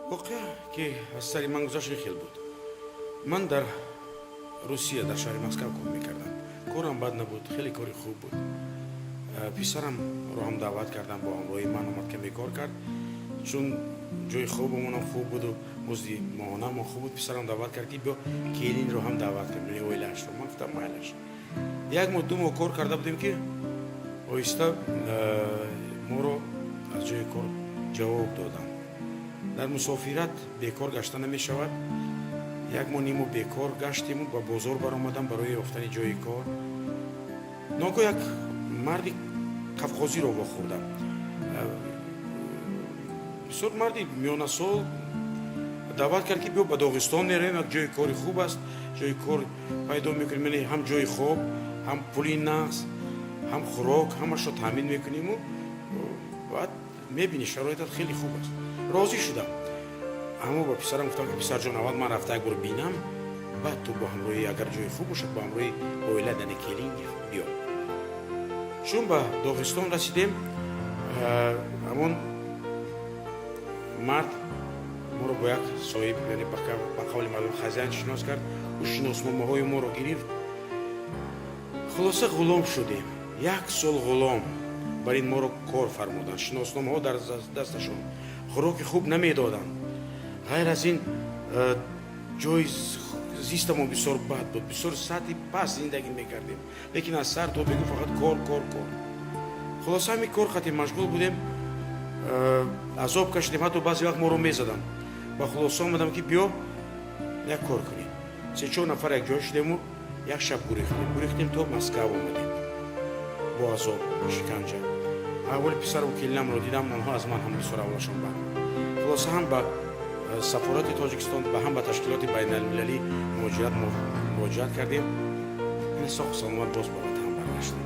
Воқеа, ки аз сари ман гузашт, ин хел буд. Ман дар Русия, дар шаҳри Москав кор мекардам. Корам бад набуд, хеле кори хуб буд. Писарамро ҳам даъват кардам, бо ҳамроҳи ман омад, каме кор кард. Чун ҷои хобамонам хуб буду музди моҳонамон хуб буд, писарам даъват кард, ки биё, келинро ҳам даъват кунем, оилаашро. Ман гуфтам, майлаш. Як моҳ, 2 моҳ кор карда будем, ки оҳиста моро аз ҷои кор ҷавоб доданд. Дар мусофират бекор гашта намешавад. Як моҳ ниму бекор гаштему ба бозор баромадам барои ёфтани ҷои кор. Ногоҳ як марди қавқозиро вохӯрдам, бисёр марди миёнасол. Даъват кард, ки биё, ба Доғистон меравем, як ҷои кори хуб аст, ҷои кор пайдо мекунем, яъне ҳам ҷои хоб, ҳам пули нағз, ҳам хӯрок, ҳамашро таъмин мекуниму баъд мебинӣ, шароитат хеле хуб аст. Розӣ шудам, аммо ба писарам гуфтам, ки писарҷон, аввал ман рафта як бор бинам, баъд ту бо ҳамроҳи, агар ҷои хуб бошад, бо ҳамроҳи оила, яъне келин, биё. Чун ба Доғистон расидем, ҳамон мард моро бо як соҳиб, яъне ба қавли мардум хозяин, шинос кард. Ӯ шиносномаҳои моро гирифт. Хулоса, ғулом шудем. Як сол ғулом бар ин моро кор фармуданд. Шиносномаҳо дар дасташон, хӯроки хуб намедоданд. Ғайр аз ин, ҷои зистамон бисёр бад буд, бисёр сатҳи паст зиндагӣ мекардем, лекин аз сар то бегу фақат кор, кор, кор. Хулоса, ҳамин кор қати машғул будем, азоб кашидем, ҳатто баъзе вақт моро мезаданд. Ба хулоса омадам, ки биё, як кор кунем. Се-чор нафар якҷоя шудему як шаб гурехтем. Гурехтем, то Москав омадем бо азоб, шиканҷа. Аввали писару келинамро дидам, онҳо аз ман ҳам бисёр аввалашон бад. Хулоса, ҳам ба сафорати Тоҷикистон ва ҳам ба Ташкилоти байналмилалӣ муроҷиат кардем. Соҳу саломат боз ба ватан баргаштем.